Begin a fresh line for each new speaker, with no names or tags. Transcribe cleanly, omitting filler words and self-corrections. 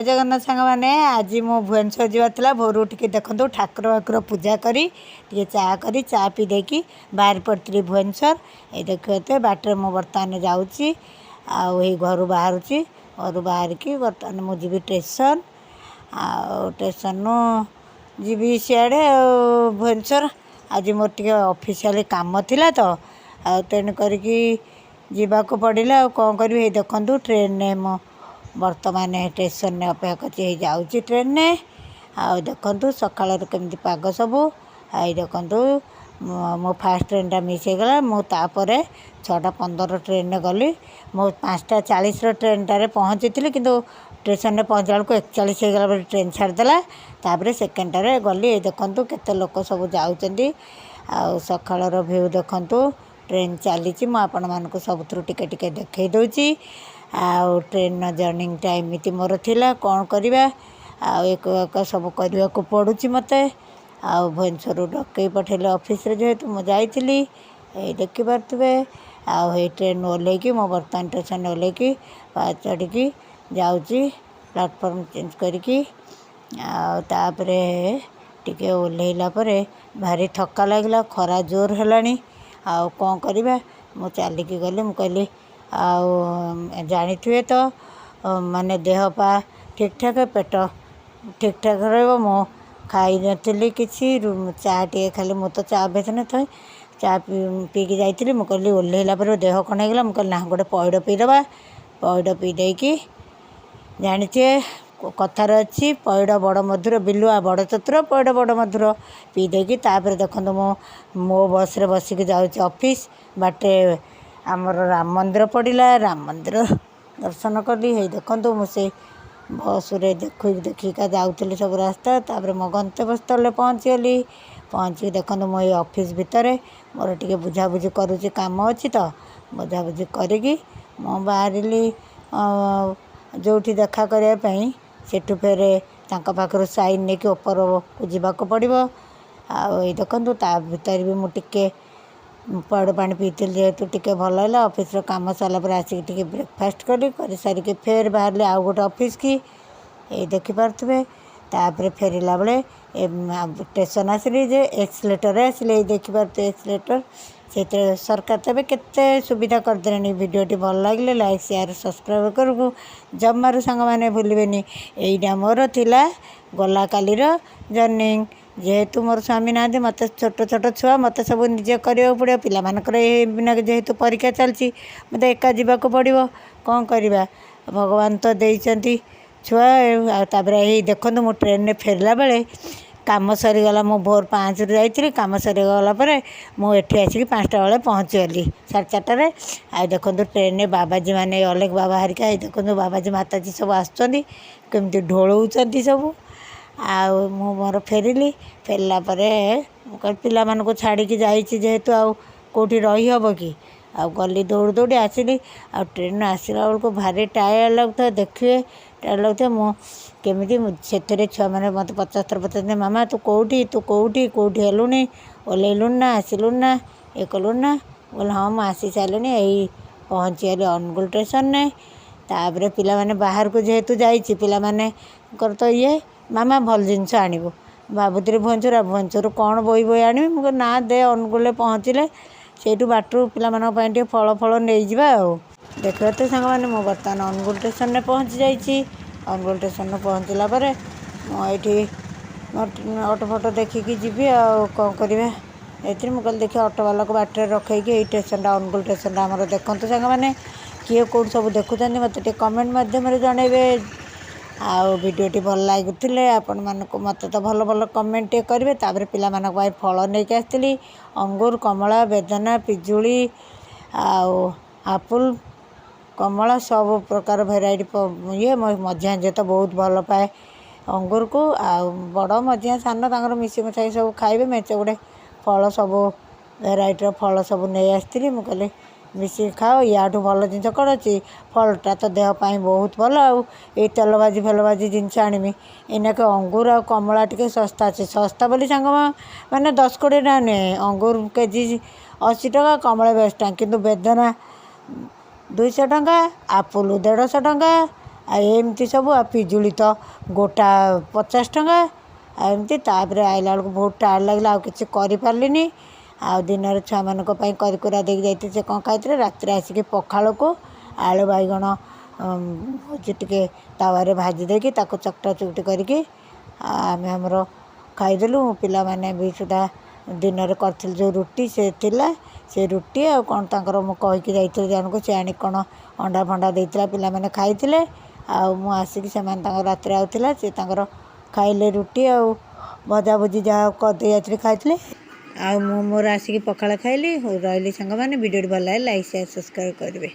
ଜଗନ୍ନାଥ ସାଙ୍ଗମାନେ, ଆଜି ମୁଁ ଭୁବନେଶ୍ୱର ଯିବାର ଥିଲା। ଭୋରୁ ଉଠିକି ଦେଖନ୍ତୁ, ଠାକୁର ବାକୁର ପୂଜା କରି, ଟିକେ ଚା କରି, ଚା ପିଇ ଦେଇକି ବାହାରି ପଡ଼ିଥିଲି ଭୁବନେଶ୍ୱର। ଏଇ ଦେଖିପାରୁଥିବେ, ବାଟରେ ମୁଁ ବର୍ତ୍ତମାନ ଯାଉଛି ଆଉ ଏଇ ଘରୁ ବାହାରୁଛି। ଘରୁ ବାହାରିକି ବର୍ତ୍ତମାନ ମୁଁ ଯିବି ଷ୍ଟେସନ୍ ଆଉ ଷ୍ଟେସନ୍ରୁ ଯିବି ସିଆଡ଼େ ଆଉ ଭୁବନେଶ୍ୱର। ଆଜି ମୋର ଟିକେ ଅଫିସିଆଲି କାମ ଥିଲା ତ, ଆଉ ତେଣୁ କରିକି ଯିବାକୁ ପଡ଼ିଲା। ଆଉ କ'ଣ କରିବି? ଏଇ ଦେଖନ୍ତୁ, ଟ୍ରେନ୍ରେ ମୁଁ ବର୍ତ୍ତମାନ ଷ୍ଟେସନରେ ଅପେକ୍ଷା କରିଛି। ଏଇ ଯାଉଛି ଟ୍ରେନ୍ରେ। ଆଉ ଦେଖନ୍ତୁ, ସକାଳର କେମିତି ପାଗ ସବୁ। ଏଇ ଦେଖନ୍ତୁ, ମୋ ଫାଷ୍ଟ ଟ୍ରେନ୍ଟା ମିସ୍ ହେଇଗଲା। ମୁଁ ତାପରେ 6:15 ଟ୍ରେନ୍ରେ ଗଲି। ମୁଁ 5:40ର ଟ୍ରେନ୍ଟାରେ ପହଞ୍ଚିଥିଲି, କିନ୍ତୁ ଷ୍ଟେସନରେ ପହଞ୍ଚିଲା ବେଳକୁ 41 ହେଇଗଲା ପରେ ଟ୍ରେନ୍ ଛାଡ଼ିଦେଲା। ତାପରେ ସେକେଣ୍ଡଟାରେ ଗଲି। ଏଇ ଦେଖନ୍ତୁ, କେତେ ଲୋକ ସବୁ ଯାଉଛନ୍ତି। ଆଉ ସକାଳର ଭ୍ୟୁ ଦେଖନ୍ତୁ। ଟ୍ରେନ୍ ଚାଲିଛି, ମୁଁ ଆପଣମାନଙ୍କୁ ସବୁଥିରୁ ଟିକେ ଟିକେ ଦେଖାଇ ଦେଉଛି। ଆଉ ଟ୍ରେନ୍ର ଜର୍ଣ୍ଣିଟା ଏମିତି ମୋର ଥିଲା। କ'ଣ କରିବା ଆଉ, ଏକ ଏକ ସବୁ କରିବାକୁ ପଡ଼ୁଛି ମୋତେ। ଆଉ ଭୁବନେଶ୍ୱରରୁ ଡକେଇ ପଠେଇଲେ ଅଫିସରେ, ଯେହେତୁ ମୁଁ ଯାଇଥିଲି। ଏଇ ଦେଖିପାରୁଥିବେ। ଆଉ ଏଇ ଟ୍ରେନ୍ରୁ ଓହ୍ଲେଇକି ମୁଁ ବର୍ତ୍ତମାନ ଷ୍ଟେସନରେ ଓହ୍ଲେଇକି ଚଢ଼ିକି ଯାଉଛି ପ୍ଲାଟଫର୍ମ ଚେଞ୍ଜ କରିକି। ଆଉ ତାପରେ ଟିକେ ଓହ୍ଲେଇଲା ପରେ ଭାରି ଥକା ଲାଗିଲା, ଖରା ଜୋର ହେଲାଣି। ଆଉ କ'ଣ କରିବା? ମୁଁ ଚାଲିକି ଗଲି। ମୁଁ କହିଲି, ଆଉ ଜାଣିଥିବେ ତ, ମାନେ ଦେହ ପା ଠିକ୍ଠାକ୍, ପେଟ ଠିକ୍ଠାକ୍ ରହିବ। ମୁଁ ଖାଇନଥିଲି କିଛି, ଚା ଟିକେ ଖାଲି। ମୁଁ ତ ଚା ଅଭ୍ୟାସ ନଥାଏ, ଚା ପିଇକି ଯାଇଥିଲି। ମୁଁ କହିଲି, ଓହ୍ଲେଇଲା ପରେ ଦେହ କ'ଣ ହେଇଗଲା। ମୁଁ କହିଲି, ନା, ଗୋଟେ ପଇଡ଼ ପିଇଦେବା। ପଇଡ଼ ପିଇ ଦେଇକି, ଜାଣିଥିବେ, କଥାରେ ଅଛି, ପଇଡ଼ ବଡ଼ ମଧୁର, ବିଲୁଆ ବଡ଼ ଚତୁର, ପଇଡ଼ ବଡ଼ ମଧୁର। ପିଇ ଦେଇକି ତାପରେ ଦେଖନ୍ତୁ, ମୁଁ ମୋ ବସ୍ରେ ବସିକି ଯାଉଛି ଅଫିସ୍। ବାଟେ ଆମର ରାମ ମନ୍ଦିର ପଡ଼ିଲା, ରାମ ମନ୍ଦିର ଦର୍ଶନ କଲି। ହେଇ ଦେଖନ୍ତୁ, ମୁଁ ସେଇ ବସ୍ରେ ଦେଖୁ ଦେଖିକା ଯାଉଥିଲି ସବୁ ରାସ୍ତା। ତାପରେ ମୋ ଗନ୍ତବ୍ୟସ୍ଥଳରେ ପହଞ୍ଚିଗଲି। ପହଞ୍ଚିକି ଦେଖନ୍ତୁ, ମୁଁ ଏଇ ଅଫିସ୍ ଭିତରେ ମୋର ଟିକେ ବୁଝାବୁଝି କରୁଛି, କାମ ଅଛି ତ। ବୁଝାବୁଝି କରିକି ମୁଁ ବାହାରିଲି ଯେଉଁଠି ଦେଖା କରିବା ପାଇଁ। ସେଠୁ ଫେରେ ତାଙ୍କ ପାଖରୁ ସାଇନ୍ ନେଇକି ଉପରକୁ ଯିବାକୁ ପଡ଼ିବ। ଆଉ ଏଇ ଦେଖନ୍ତୁ, ତା ଭିତରେ ବି ମୁଁ ଟିକେ ପଇଡ଼ ପାଣି ପିଇଥିଲି, ଯେହେତୁ ଟିକେ ଭଲ ହେଲା। ଅଫିସର କାମ ସରିଲା ପରେ ଆସିକି ଟିକେ ବ୍ରେକଫାଷ୍ଟ କଲି। କରିସାରିକି ଫେର ବାହାରିଲି ଆଉ ଗୋଟେ ଅଫିସ୍ କି। ଏଇ ଦେଖିପାରୁଥିବେ। ତାପରେ ଫେରିଲା ବେଳେ ଷ୍ଟେସନ୍ ଆସିଲି ଯେ ଏକ୍ସଲେଟର୍ରେ ଆସିଲି। ଏଇ ଦେଖିପାରୁଥିବେ ଏକ୍ସଲେଟର୍। ସେଥିରେ ସରକାର ତ ଏବେ କେତେ ସୁବିଧା କରିଦେଲେଣି। ଭିଡ଼ିଓଟି ଭଲ ଲାଗିଲେ ଲାଇକ୍, ସେୟାର, ସବସ୍କ୍ରାଇବ୍ କରିବାକୁ ଜମାରୁ ସାଙ୍ଗମାନେ ଭୁଲିବେନି। ଏଇଟା ମୋର ଥିଲା ଗଲା କାଲିର ଜର୍ଣ୍ଣି। ଯେହେତୁ ମୋର ସ୍ୱାମୀ ନାହାନ୍ତି, ମୋତେ ଛୋଟ ଛୋଟ ଛୁଆ, ମୋତେ ସବୁ ନିଜେ କରିବାକୁ ପଡ଼ିବ। ପିଲାମାନଙ୍କର ଏଇନା ଯେହେତୁ ପରୀକ୍ଷା ଚାଲିଛି, ମୋତେ ଏକା ଯିବାକୁ ପଡ଼ିବ। କ'ଣ କରିବା? ଭଗବାନ ତ ଦେଇଛନ୍ତି ଛୁଆ। ଆଉ ତାପରେ ଏଇ ଦେଖନ୍ତୁ, ମୁଁ ଟ୍ରେନ୍ରେ ଫେରିଲା ବେଳେ କାମ ସରିଗଲା। ମୁଁ ଭୋର 5ରୁ ଯାଇଥିଲି। କାମ ସରିଗଲା ପରେ ମୁଁ ଏଠି ଆସିକି 5ଟା ବେଳେ ପହଞ୍ଚିଗଲି, 4:30ରେ। ଆଉ ଦେଖନ୍ତୁ, ଟ୍ରେନ୍ରେ ବାବାଜୀ ମାନେ, ଅଲେଖ ବାବା ହେରିକା, ଏଇ ଦେଖନ୍ତୁ, ବାବାଜୀ ମାତାଜୀ ସବୁ ଆସୁଛନ୍ତି, କେମିତି ଢୋଳଉଛନ୍ତି ସବୁ। ଆଉ ମୁଁ ମୋର ଫେରିଲି। ଫେରିଲା ପରେ ମୁଁ କହିଲି, ପିଲାମାନଙ୍କୁ ଛାଡ଼ିକି ଯାଇଛି ଯେହେତୁ, ଆଉ କେଉଁଠି ରହିହେବ କି? ଆଉ ଗଲି, ଦୌଡ଼ି ଦୌଡ଼ି ଆସିଲି। ଆଉ ଟ୍ରେନ୍ରୁ ଆସିଲା ବେଳକୁ ଭାରି ଟାୟାର୍ଡ଼ ଲାଗୁଥାଏ। ଦେଖିବେ, ଟାୟାର୍ଡ଼ ଲାଗୁଥିବ। ମୁଁ କେମିତି ସେଥିରେ ଛୁଆମାନେ ମୋତେ 50 ଥର ପଚାରୁଛନ୍ତି, "ମାମା, ତୁ କେଉଁଠି? ତୁ କେଉଁଠି? କେଉଁଠି ହେଲୁଣି? ଓହ୍ଲେଇଲୁଣି ନା? ଆସିଲୁଣି ନା? ଇଏ କଲୁଣି ନା?" ମୁଁ କହିଲି, "ହଁ, ମୁଁ ଆସି ସାରିଲିଣି।" ଏଇ ପହଞ୍ଚିଗଲି ଅନୁଗୁଳ ଷ୍ଟେସନରେ। ତାପରେ ପିଲାମାନେ ବାହାରକୁ ଯେହେତୁ ଯାଇଛି, ପିଲାମାନଙ୍କର ତ ଇଏ, "ମାମା, ଭଲ ଜିନିଷ ଆଣିବୁ।" ଭାବୁଥିଲି ଭୁବନେଶ୍ୱର, ଭୁବନେଶ୍ୱରରୁ କ'ଣ ବୋହି ବୋହି ଆଣିବି? ମୁଁ କହିଲି, ନା, ଦେ, ଅନୁଗୁଳରେ ପହଞ୍ଚିଲେ ସେଇଠୁ ବାଟରୁ ପିଲାମାନଙ୍କ ପାଇଁ ଟିକେ ଫଳ ଫଳ ନେଇଯିବା। ଆଉ ଦେଖିବା ତ ସାଙ୍ଗମାନେ, ମୁଁ ବର୍ତ୍ତମାନ ଅନୁଗୁଳ ଷ୍ଟେସନରେ ପହଞ୍ଚି ଯାଇଛି। ଅନୁଗୁଳ ଷ୍ଟେସନରେ ପହଞ୍ଚିଲା ପରେ ମୁଁ ଏଇଠି ଅଟୋ ଫଟୋ ଦେଖିକି ଯିବି। ଆଉ କ'ଣ କରିବା? ଏଥିରେ ମୁଁ କହିଲି, ଦେଖିବା, ଅଟୋବାଲାକୁ ବାଟରେ ରଖେଇକି। ଏଇ ଷ୍ଟେସନଟା, ଅନୁଗୁଳ ଷ୍ଟେସନଟା ଆମର। ଦେଖନ୍ତୁ ସାଙ୍ଗମାନେ, କିଏ କେଉଁଠି ସବୁ ଦେଖୁଛନ୍ତି, ମୋତେ ଟିକେ କମେଣ୍ଟ ମାଧ୍ୟମରେ ଜଣାଇବେ। ଆଉ ଭିଡ଼ିଓଟି ଭଲ ଲାଗୁଥିଲେ ଆପଣମାନଙ୍କୁ ମୋତେ ତ ଭଲ ଭଲ କମେଣ୍ଟ ଟିକେ କରିବେ। ତାପରେ ପିଲାମାନଙ୍କ ପାଇଁ ଫଳ ନେଇକି ଆସିଥିଲି, ଅଙ୍ଗୁର, କମଳା, ବେଦାନା, ପିଜୁଳି ଆଉ ଆପଲ୍, କମଳା, ସବୁ ପ୍ରକାର ଭେରାଇଟି ଇଏ। ମୋ ମଝିଆ ଝିଅ ତ ବହୁତ ଭଲ ପାଏ ଅଙ୍ଗୁରକୁ। ଆଉ ବଡ଼, ମଝିଆ, ସାନ ତାଙ୍କର ମିଶି ମୁଶାକି ସବୁ ଖାଇବେ। ମେଞ୍ଚେ ଗୁଡ଼େ ଫଳ, ସବୁ ଭେରାଇଟିର ଫଳ ସବୁ ନେଇ ଆସିଥିଲି। ମୁଁ କହିଲି, ମିଶିକି ଖାଅ, ୟାଠୁ ଭଲ ଜିନିଷ କ'ଣ ଅଛି? ଫଳଟା ତ ଦେହ ପାଇଁ ବହୁତ ଭଲ। ଆଉ ଏଇ ତେଲ ଭାଜି ଫେଲ ଭାଜି ଜିନିଷ ଆଣିବି? ଏଇନାକେ ଅଙ୍ଗୁର ଆଉ କମଳା ଟିକେ ଶସ୍ତା ଅଛି। ଶସ୍ତା ବୋଲି ସାଙ୍ଗ ମାନେ 10-20 ଟଙ୍କା ନୁହେଁ। ଅଙ୍ଗୁର କେଜି 80 ଟଙ୍କା, କମଳା ବି 80 ଟଙ୍କା, କିନ୍ତୁ ବେଦନା 200 ଟଙ୍କା, ଆପଲ୍ 150 ଟଙ୍କା। ଆଉ ଏମିତି ସବୁ। ଆଉ ପିଜୁଳି ତ ଗୋଟା 50 ଟଙ୍କା। ଆଉ ଏମିତି ତାପରେ ଆଇଲା ବେଳକୁ ବହୁତ ଟାୟାର୍ଡ଼ ଲାଗିଲା, ଆଉ କିଛି କରିପାରିଲିନି। ଆଉ ଦିନରେ ଛୁଆମାନଙ୍କ ପାଇଁ କରିକୁରା ଦେଇକି ଯାଇଥିଲି, ସେ କ'ଣ ଖାଇଥିଲେ। ରାତିରେ ଆସିକି ପଖାଳକୁ ଆଳୁ ବାଇଗଣ ହେଉଛି ଟିକେ ତାୱାରେ ଭାଜି ଦେଇକି ତାକୁ ଚକଟା ଚକଟି କରିକି ଆମେ ଆମର ଖାଇଦେଲୁ। ପିଲାମାନେ ବି ସୁଦ୍ଧା ଦିନରେ କରିଥିଲି ଯେଉଁ ରୁଟି ସେ ଥିଲା, ସେ ରୁଟି ଆଉ କ'ଣ ତାଙ୍କର ମୁଁ କହିକି ଯାଇଥିଲି ଜଣକୁ, ସେ ଆଣି କ'ଣ ଅଣ୍ଡା ଫଣ୍ଡା ଦେଇଥିଲା, ପିଲାମାନେ ଖାଇଥିଲେ। ଆଉ ମୁଁ ଆସିକି ସେମାନେ ତାଙ୍କର ରାତିରେ ଆଉ ଥିଲା, ସେ ତାଙ୍କର ଖାଇଲେ ରୁଟି ଆଉ ଭଜାଭୁଜି ଯାହା କରିଦେଇ ଯାଇଥିଲି ଖାଇଥିଲେ। ଆଉ ମୁଁ ମୋର ଆସିକି ପଖାଳ ଖାଇଲି। ହଉ, ରହିଲି ସାଙ୍ଗମାନେ। ଭିଡ଼ିଓଟି ଭଲ ଲାଗିଲେ ଲାଇକ୍, ସେୟାର, ସବସ୍କ୍ରାଇବ୍ କରିବେ।